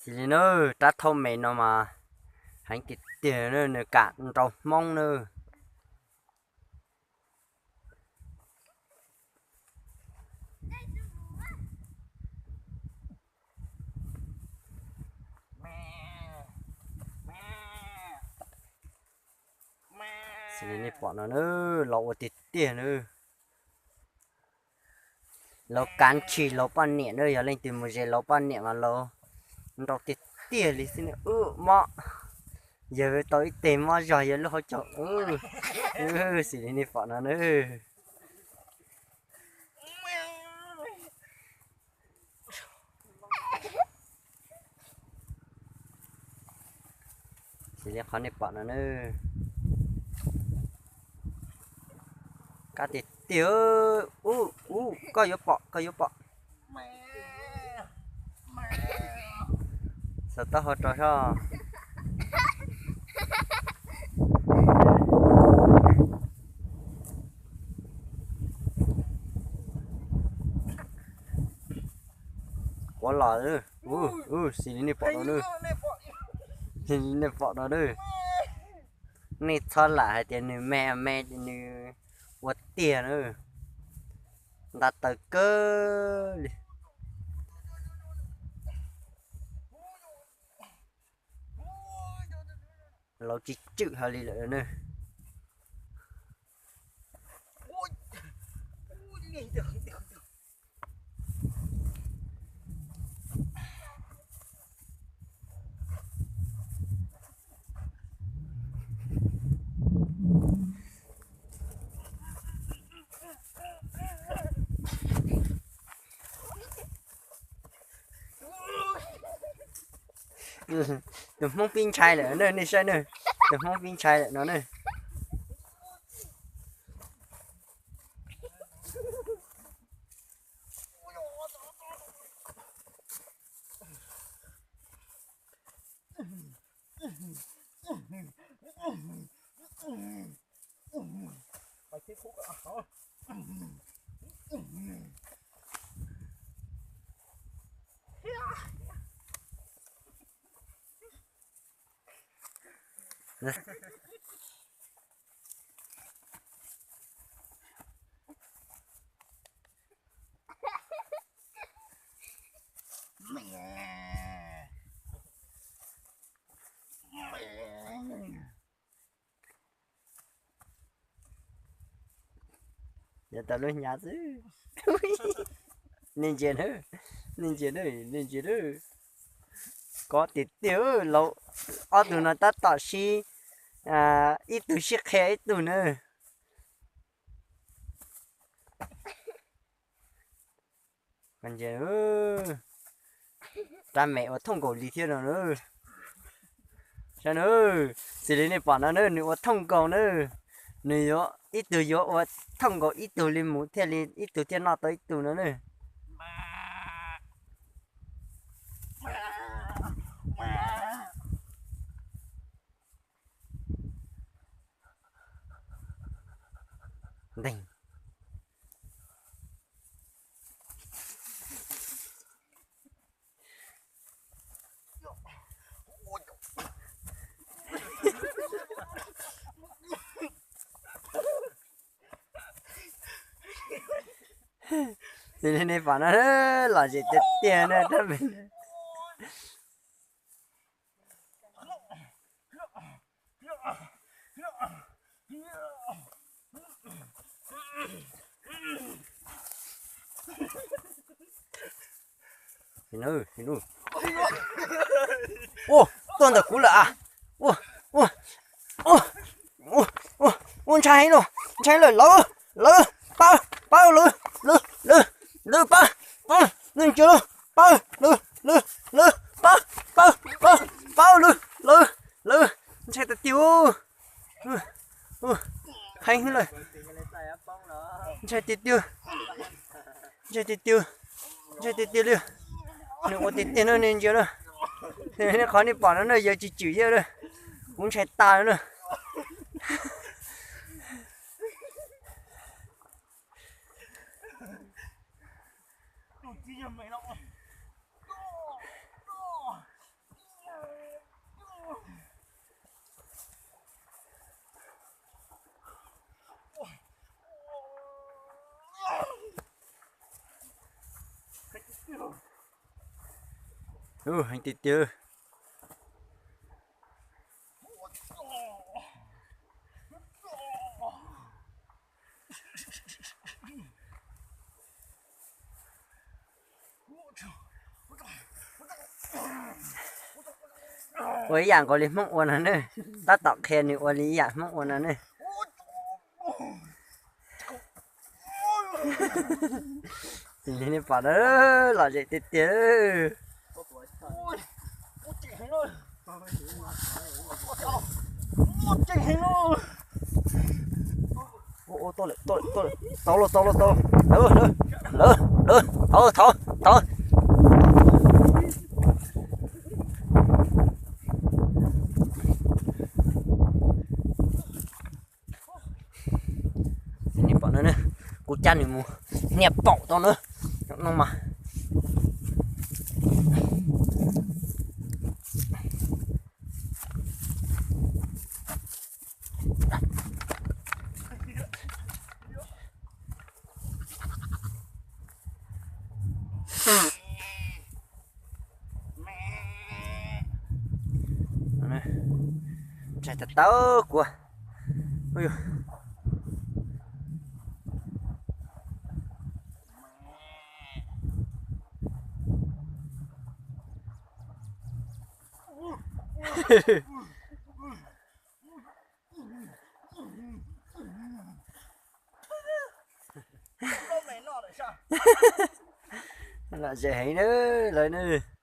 Xws li na, rab thaub me no mas heev tiag tiag na, nws kam nrau Hmoob na. Xws li nej pom no na, laus ua tiag tiag na. Laus kav tshis laus poj niam na, yog leej twg mus ze laus poj niam mas laus nrau tiag tiag li xwb na. Ub mob, yawg tau ib teg mob zog yawg lub hauv caug. Xws li nej pom no na. Xws li qhov nej pom no na, kab tiag tiag. Ub ub, koj yuav pom, koj yuav pom. Xav taub hau rau soj. Quav los, xws li nej pom no na, nej pom no na. Nej txhob lam hais tias nws me me ces nws ua tiag na, nta taw kawg li. Laus tsis tswm hlo li lawm na. Tus Hmoob pib ntshai lawm na, nej saib na, tus Hmoob pib ntshai lawm no na. Yuav tau lub hnyav xwb. Nej ntsia na, nej ntsia na, nej ntsia na. Kov tiag tiag, laus ob tug no tab tom sib, ib tug sib qhia ib tug na. Rab me ua thooj nkaus li thiab no na. Saib na, xws li nej pom no na, nws ua thooj nkaus na. Nws yuav, ib tug yuav ua thooj nkaus ib tug li mus thiaj li ib tug thiaj noj tau ib tug no na. Nteeg. Xws li nej pom no, lom zem tiag tiag na. Ua, tuaj ntawm kuv lawm a. Ua, ua, ua, ntshai heev lauj, ntshai lawm lawv, lawv, pab, pab lawv, lawv, lawv, lawv pab, pab, lawv ntsia lawv, pab, lawv, lawv, lawv pab, pab, pab lawv, lawv, lawv, ntshai tiag tiag. Heev lawm, ntshai tiag tiag, ntshai tiag tiag, ntshai tiag tiag li. Nws ua tiag tiag no nej ntsia na, qhov nej pom no na yawg tsis tswm thiab na, kuv ntshai tas na. Heev tiag tiag. Ua ib yam nkaus li Hmoob ua no ne, tab tom qhia nws ua li ib yam Hmoob ua no ne. Nej pom na, lom zem tiag tiag. Tau los, tau los, tau los, lawv, lawv, lawv, thov, thov, thov. Nej pom no, kuv cab nws mus hnia paum tau na. No mas ntshai tau tau kuv. Lom zem heev na lawv ne.